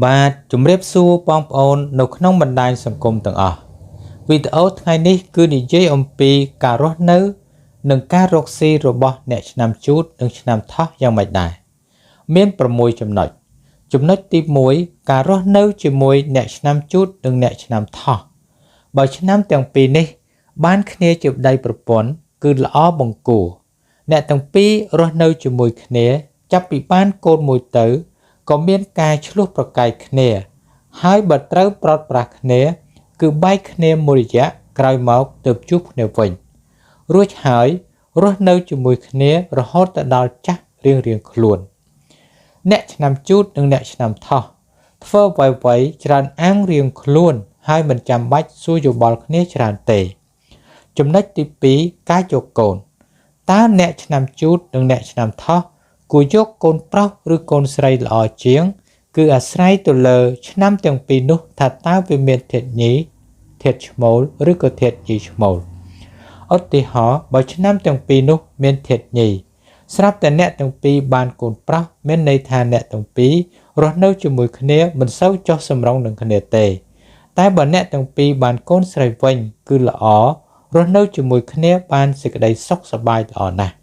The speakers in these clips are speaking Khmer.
បាទជំរាបសួរបងប្អូននៅក្នុងបណ្ដាញសង្គមទាំងអស់វីដេអូថ្ងៃនេះគឺនិយាយអំពីការរស់នៅនិងការរកស៊ីរបស់អ្នកឆ្នាំជូតនិងឆ្នាំថោះយ៉ាងម៉េចដែរមាន6ចំណុចចំណុចទី1ការរស់នៅជាមួយអ្នកឆ្នាំជូតនិងអ្នកឆ្នាំថោះបើឆ្នាំទាំងពីរនេះបានគ្នាជាប្តីប្រពន្ធគឺល្អបង្គួរអ្នកទាំងពីររស់នៅជាមួយគ្នាចាប់ពីបានកូនមួយទៅក៏មានការឆ្លោះប្រកែកគ្នាហើយបើត្រូវប្រត់ប្រាស់គ្នាគឺបែកគ្នាមួយរយៈក្រោយមកទើបជួបគ្នាវិញរួចហើយរស់នៅជាមួយគ្នារហូតទៅដល់ចាស់រៀងៗខ្លួនអ្នកឆ្នាំជូតនិងអ្នកឆ្នាំថោះធ្វើអ្វីៗច្រើនអាងរៀងខ្លួនហើយមិនចាំបាច់សួរយោបល់គ្នាច្រើនទេចំណុចទី2ការយកកូនតើអ្នកឆ្នាំជូតនិងអ្នកឆ្នាំថោះគួរយកកូនប្រុសឬកូនស្រីល្អជាងគឺអាស្រ័យទៅលើឆ្នាំទាំងពីរនោះថាតើវាមានធាតុញីធាតុឈ្មោលឬក៏ធាតុញីឈ្មោលឧទាហរណ៍បើឆ្នាំទាំងពីរនោះមានធាតុញីស្រាប់តែអ្នកទាំងពីរបានកូនប្រុសមានន័យថាអ្នកទាំងពីររស់នៅជាមួយគ្នាមិនសូវចុះសម្រុងនឹងគ្នាទេតែបើអ្នកទាំងពីរបានកូនស្រីវិញគឺល្អរស់នៅជាមួយគ្នាបានសេចក្តីសុខសប្បាយល្អណាស់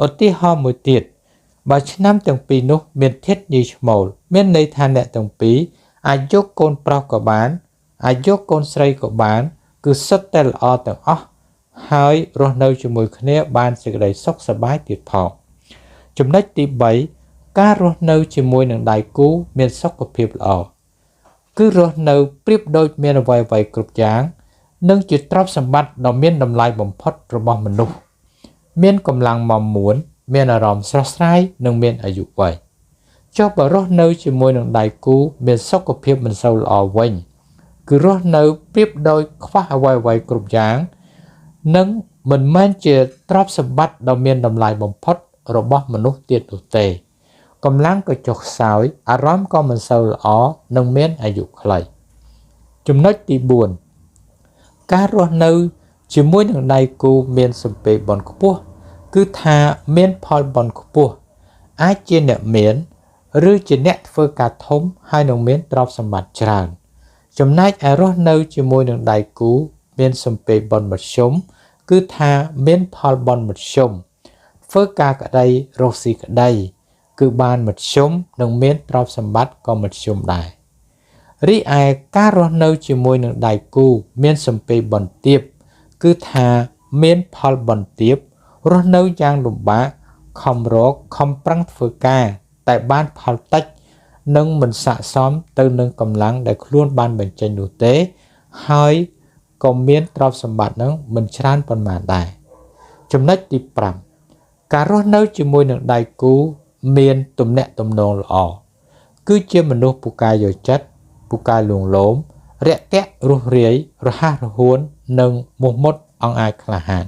ឧទាហរណ៍មួយទៀតបើឆ្នាំទាំងពីរនោះមានធាតុញីឈ្មោលមានន័យថាអ្នកទាំងពីរអាចយកកូនប្រុសក៏បានអាចយកកូនស្រីក៏បានគឺសុទ្ធតែល្អទាំងអស់ហើយរស់នៅជាមួយគ្នាបានសេចក្តីសុខសប្បាយទៀតផងចំណុចទី3ការរស់នៅជាមួយនឹងដៃគូមានសុខភាពល្អគឺរស់នៅប្រៀបដូចមានអ្វីៗគ្រប់យ៉ាងនិងជាទ្រព្យសម្បត្តិដ៏មានតម្លៃបំផុតរបស់មនុស្សមានកម្លាំងមាំមួនមានអារម្មណ៍ស្រស់ស្រាយនិងមានអាយុវែងចុះបើរស់នៅជាមួយនឹងដៃគូមានសុខភាពមិនសូវល្អវិញគឺរស់នៅប្រៀបដូចខ្វះអ្វីៗគ្រប់យ៉ាងនិងមិនមែនជាទ្រព្យសម្បត្តិដ៏មានតម្លៃបំផុតរបស់មនុស្សទៀតនោះទេកម្លាំងក៏ចុះខ្សោយអារម្មណ៍ក៏មិនសូវល្អនិងមានអាយុខ្លីចំណុចទី4ការរស់នៅជាមួយនឹងដៃគូមានសំពេបុណ្យខ្ពស់គឺថាមានផលបុណ្យខ្ពស់អាចជាអ្នកមានឬជាអ្នកធ្វើការធំហើយនឹងមានទ្រព្យសម្បត្តិច្រើនចំណែកឯរស់នៅជាមួយនឹងដៃគូមានសំពេបុណ្យមធ្យមគឺថាមានផលបុណ្យមធ្យមធ្វើការក្តីរកស៊ីក្តីគឺបានមធ្យមនិងមានទ្រព្យសម្បត្តិក៏មធ្យមដែររីឯការរស់នៅជាមួយនឹងដៃគូមានសំពេបុណ្យទាបគឺថាមានផលបុណ្យទាបរស់នៅយ៉ាងលំបាកខំរកខំប្រឹងធ្វើការតែបានផលតិចនិងមិនស័ក្តិសមទៅនឹងកម្លាំងដែលខ្លួនបានបញ្ចេញនោះទេហើយក៏មានទ្រព្យសម្បត្តិនឹងមិនច្រើនប៉ុន្មានដែរចំណុចទី5ការរស់នៅជាមួយនឹងដៃគូមានទំនាក់ទំនងល្អគឺជាមនុស្សពូកែយកចិត្តពូកែលួងលោមរាក់ទាក់រួសរាយរហ័សរហួននិងមោះមុតអង្អាចក្លាហាន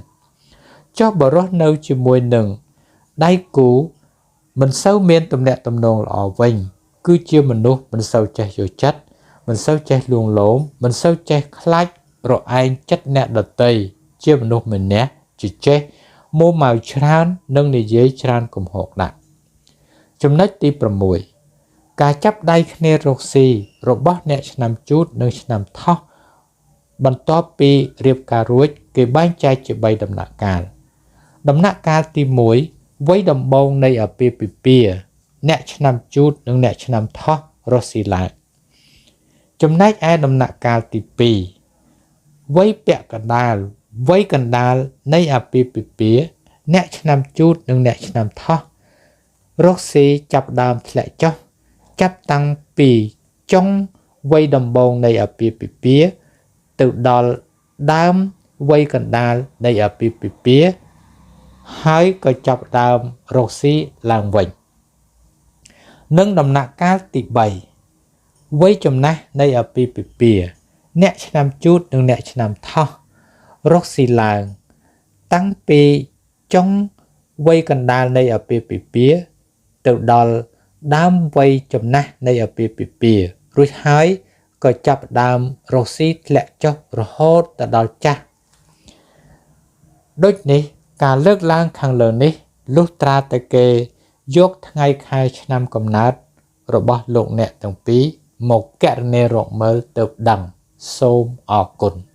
ចុះបើរស់នៅជាមួយនឹងដៃគូមិនសូវមានទំនាក់ទំនងល្អវិញគឺជាមនុស្សមិនសូវចេះយកចិត្តមិនសូវចេះលួងលោមមិនសូវចេះខ្លាចរឯងចិត្តអ្នកដទៃជាមនុស្សម្នាក់ជាចេះមួម៉ៅច្រើននិងនិយាយច្រើនកំហុសដាក់ចំណុចទី6ការចាប់ដៃគ្នារកស៊ីរបស់អ្នកឆ្នាំជូតនិងឆ្នាំថោះបន្ទាប់ពីរៀបការរួចគេបែងចែកជា3ដំណាក់កាលដំណាក់កាលទី1វ័យដំបូងនៃអាពាហ៍ពិពាហ៍អ្នកឆ្នាំជូតនិងអ្នកឆ្នាំថោះរកស៊ីឡើងចំណែកឯដំណាក់កាលទី2វ័យពាក់កណ្ដាលវ័យកណ្ដាលនៃអាពាហ៍ពិពាហ៍អ្នកឆ្នាំជូតនិងអ្នកឆ្នាំថោះរកស៊ីចាប់ដើមធ្លាក់ចុះចាប់តាំងពីចុងវ័យដំបូងនៃអាពាហ៍ពិពាហ៍ទៅដល់ដើមវ័យកណ្ដាលនៃអាពាហ៍ពិពាហ៍ហើយក៏ចាប់ដើមរកស៊ីឡើងវិញនិងដំណាក់កាលទី3វ័យចំណាស់នៃអាពាហ៍ពិពាហ៍អ្នកឆ្នាំជូតនិងអ្នកឆ្នាំថោះរកស៊ីឡើងតាំងពីចុងវ័យកណ្ដាលនៃអាពាហ៍ពិពាហ៍ទៅដល់ដើមវ័យចំណាស់នៃអាពាហ៍ពិពាហ៍រួចហើយក៏ចាប់ដើមរកស៊ីធ្លាក់ចុះរហូតទៅដល់ចាស់ដូចនេះការលើកឡើងខាងលើនេះលុះត្រាតែគេយកថ្ងៃខែឆ្នាំកំណើតរបស់លោកអ្នកទាំងពីរ មកកណនីរកមើលទៅដឹងសូមអរគុណ។